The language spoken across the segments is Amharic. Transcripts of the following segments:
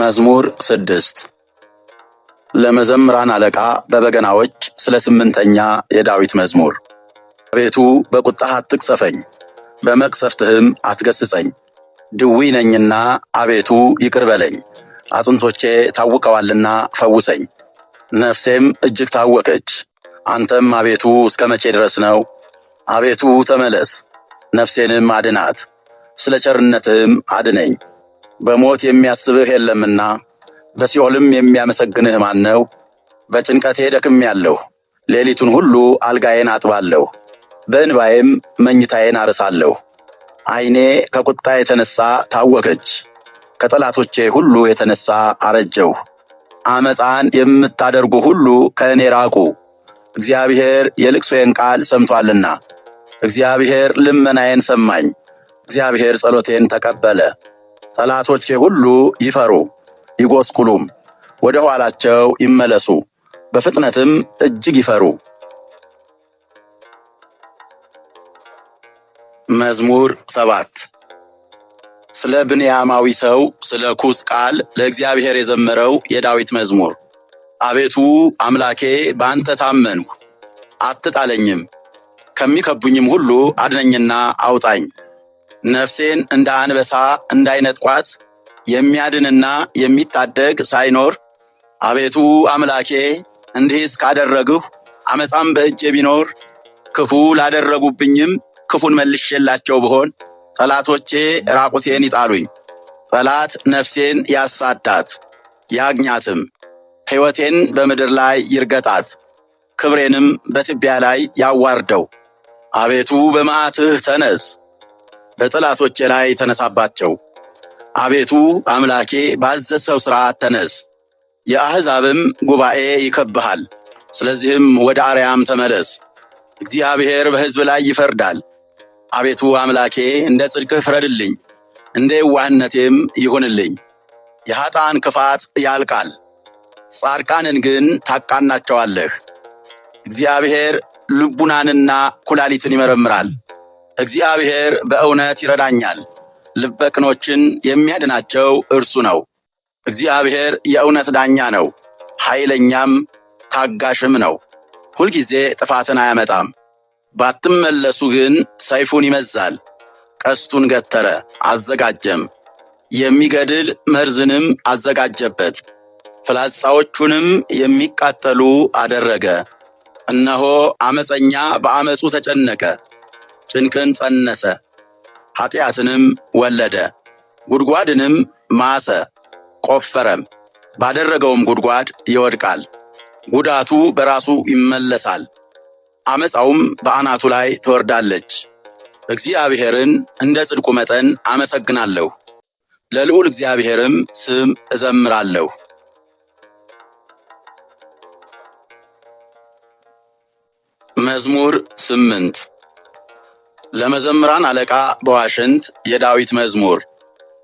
መዝሙር 6። ለመዘምራን አለቃ በበገናዎች ስለ ስምንተኛ የዳዊት መዝሙር። አቤቱ፣ በቁጣህ አትቅሰፈኝ፣ በመቅሰፍትህም አትገስጸኝ። ድውይ ነኝና አቤቱ ይቅር በለኝ፣ አጥንቶቼ ታውከዋልና ፈውሰኝ። ነፍሴም እጅግ ታወከች። አንተም አቤቱ እስከ መቼ ድረስ ነው? አቤቱ ተመለስ፣ ነፍሴንም አድናት፣ ስለ ቸርነትህም አድነኝ። በሞት የሚያስብህ የለምና በሲኦልም የሚያመሰግንህ ማን ነው? በጭንቀቴ ደክሜአለሁ። ሌሊቱን ሁሉ አልጋዬን አጥባለሁ፣ በእንባዬም መኝታዬን አርሳለሁ። ዓይኔ ከቁጣ የተነሣ ታወከች፣ ከጠላቶቼ ሁሉ የተነሣ አረጀሁ። ዓመፃን የምታደርጉ ሁሉ ከእኔ ራቁ፣ እግዚአብሔር የልቅሶዬን ቃል ሰምቶአልና። እግዚአብሔር ልመናዬን ሰማኝ፣ እግዚአብሔር ጸሎቴን ተቀበለ። ጠላቶቼ ሁሉ ይፈሩ ይጐስቁሉም፣ ወደ ኋላቸው ይመለሱ፣ በፍጥነትም እጅግ ይፈሩ። መዝሙር 7። ስለ ብንያማዊ ሰው ስለ ኩስ ቃል ለእግዚአብሔር የዘመረው የዳዊት መዝሙር። አቤቱ አምላኬ፣ በአንተ ታመንሁ፣ አትጣለኝም። ከሚከቡኝም ሁሉ አድነኝና አውጣኝ። ነፍሴን እንደ አንበሳ እንዳይነጥቋት የሚያድንና የሚታደግ ሳይኖር፣ አቤቱ አምላኬ፣ እንዲህስ ካደረግሁ፣ ዓመፃም በእጄ ቢኖር፣ ክፉ ላደረጉብኝም ክፉን መልሼላቸው ብሆን፣ ጠላቶቼ ራቁቴን ይጣሉኝ። ጠላት ነፍሴን ያሳዳት ያግኛትም፣ ሕይወቴን በምድር ላይ ይርገጣት፣ ክብሬንም በትቢያ ላይ ያዋርደው። አቤቱ፣ በመዓትህ ተነስ፣ በጠላቶቼ ላይ ተነሳባቸው። አቤቱ አምላኬ፣ ባዘዝኸው ሥርዓት ተነስ። የአሕዛብም ጉባኤ ይከብሃል። ስለዚህም ወደ አርያም ተመለስ። እግዚአብሔር በሕዝብ ላይ ይፈርዳል። አቤቱ አምላኬ፣ እንደ ጽድቅህ ፍረድልኝ፣ እንደ የዋህነቴም ይሁንልኝ። የኀጥኣን ክፋት ያልቃል፣ ጻድቃንን ግን ታቃናቸዋለህ። እግዚአብሔር ልቡናንና ኩላሊትን ይመረምራል። እግዚአብሔር በእውነት ይረዳኛል፣ ልበ ቅኖችን የሚያድናቸው እርሱ ነው። እግዚአብሔር የእውነት ዳኛ ነው፣ ኃይለኛም ታጋሽም ነው። ሁልጊዜ ጥፋትን አያመጣም። ባትመለሱ ግን ሰይፉን ይመዛል። ቀስቱን ገተረ አዘጋጀም፣ የሚገድል መርዝንም አዘጋጀበት። ፍላጻዎቹንም የሚቃጠሉ አደረገ። እነሆ፣ ዓመፀኛ በዓመፁ ተጨነቀ፣ ጭንቅን ጸነሰ፣ ኃጢአትንም ወለደ። ጉድጓድንም ማሰ ቆፈረም፣ ባደረገውም ጉድጓድ ይወድቃል። ጉዳቱ በራሱ ይመለሳል፣ ዓመፃውም በአናቱ ላይ ትወርዳለች። እግዚአብሔርን እንደ ጽድቁ መጠን አመሰግናለሁ፣ ለልዑል እግዚአብሔርም ስም እዘምራለሁ። መዝሙር 8። ለመዘምራን አለቃ በዋሽንት የዳዊት መዝሙር።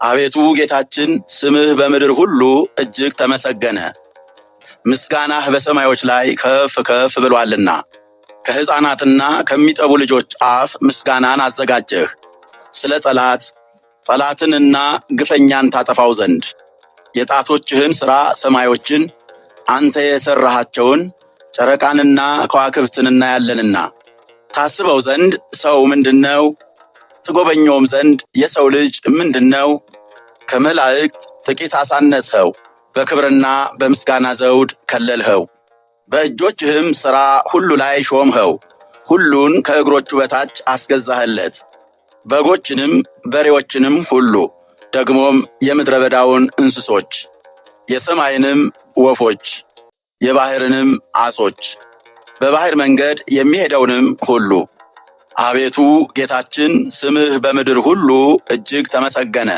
አቤቱ ጌታችን፣ ስምህ በምድር ሁሉ እጅግ ተመሰገነ፣ ምስጋናህ በሰማዮች ላይ ከፍ ከፍ ብሎአልና። ከሕፃናትና ከሚጠቡ ልጆች አፍ ምስጋናን አዘጋጀህ፣ ስለ ጠላት፣ ጠላትንና ግፈኛን ታጠፋው ዘንድ። የጣቶችህን ሥራ ሰማዮችን፣ አንተ የሠራሃቸውን ጨረቃንና ከዋክብትን እናያለንና። ታስበው ዘንድ ሰው ምንድነው? ትጎበኘውም ዘንድ የሰው ልጅ ምንድነው? ከመላእክት ጥቂት አሳነስኸው፣ በክብርና በምስጋና ዘውድ ከለልኸው። በእጆችህም ሥራ ሁሉ ላይ ሾምኸው፣ ሁሉን ከእግሮቹ በታች አስገዛህለት። በጎችንም በሬዎችንም ሁሉ፣ ደግሞም የምድረ በዳውን እንስሶች፣ የሰማይንም ወፎች፣ የባሕርንም ዓሦች፣ በባሕር መንገድ የሚሄደውንም ሁሉ። አቤቱ ጌታችን፣ ስምህ በምድር ሁሉ እጅግ ተመሰገነ።